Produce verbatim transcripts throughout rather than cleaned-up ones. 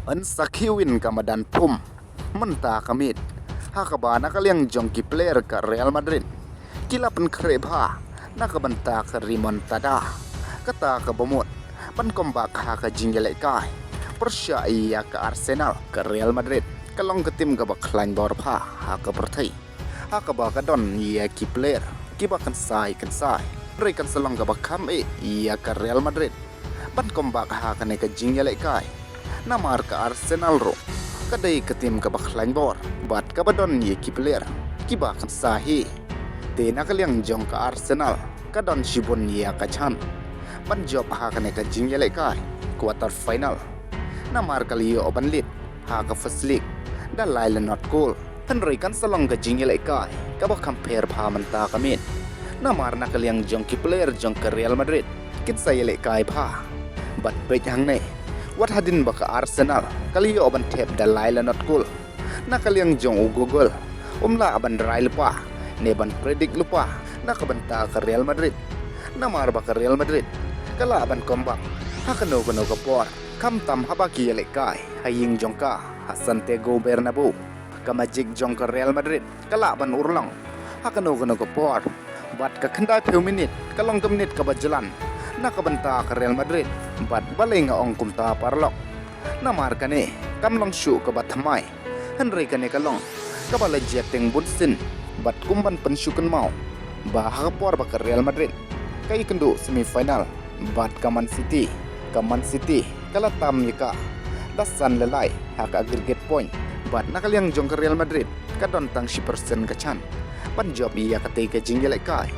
Yn sa khie win ka madan phum mynta ka miet, ha kaba na ka liang jong ki player ka Real Madrid ki la pynkhreh bha na ka bynta ka remontada, kata kaba mut ban comeback ha ka jingïalehkai pyrshah ïa ka Arsenal. Ka Real Madrid ka long ka team kaba khlaiñ bor bha ha ka pyrthei, ha kaba ka don ïa ki player kiba kynsai kynsai. Hynrei kan sa long kaba kham eh ïa ka Real Madrid ban comeback ha kane ka jingïalehkai, namar ka Arsenal ruh ka dei ka team kaba khlaiñ bor bad kaba don ïa ki player kiba kynsai hi. Te na ka liang jong ka Arsenal ka don shibun ïa ka chance ban jop ha kane ka jingïalehkai quarter final, namar ka la ïoh ban lead ha ka first leg da lai la not goal. Hynrei kan sa long ka jingïalehkai kaba kham pher bha mynta ka miet, namar na ka liang jong ki player jong ka Real Madrid kin sa ïalehkai bha. Bad peit hangne, wat hadien ba ka Arsenal ka la ïoh ban thep da lai la not goal, na ka liang jong u Google um lah ban rai lypa ne ban predict lypa na ka bynta ka Real Madrid, namar ba ka Real Madrid ka lah ban comeback ha kano kano ka por, khamtam haba ki ïalehkai ha ïing jong ka ha Santiago Bernabeu. Ka magic jong ka Real Madrid ka lah ban urlong ha kano kano ka por. Bad ka khyndai phew minit ka long ka minit kaba jlan na ka bynta ka Real Madrid. Bad balei nga ong kumta paralok? Namar kane kam long shuh kaba thymmai, hynrei kane ka long kaba la jia teng bunsien. Bad kum ban pynshu kynmaw ba ha ka por ba ka Real Madrid ka ïakynduh semi final bad ka Man City, ka Man City ka la tam ïa ka da san la lai ha ka aggregate point. Bad na ka liang jong ka Real Madrid ka don tang shi percent ka chance ban jop ïa katei ka jingïalehkai.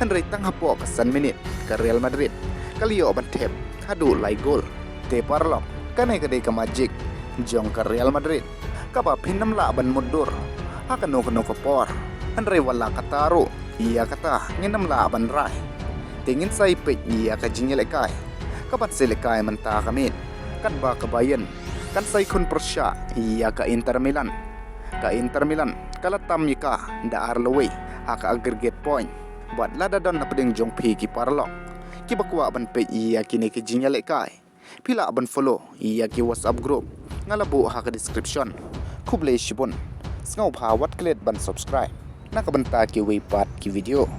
Hynrei tang hapoh ka san minit ka Real Madrid ka la ïoh ban thep haduh lai goal. Te paralok, kane ka dei ka magic jong ka Real Madrid, kaba phin ym lah ban mutdur ha kano kano ka por. Hynrei wat la kata ruh, ïa kata ngin ym lah ban rai. Te ngin sa ïa peit ïa ka jingïalehkai kaban sa lehkai mynta ka miet, katba ka Bayern kan sa ïakhun pyrshah ïa ka Inter Milan. Ka Inter Milan ka la tam ïa ka da ar lawei ha ka aggregate point. Bad lada don na pdeng jong phi ki paralok kiba kwah ban peit ïa kine ki jingïalehkai, phi lah ban follow ïa ki WhatsApp group nga la buh ha ka description. Khublei shibun. Sngewbha wat klet ban subscribe na ka bynta kiwei pat ki video.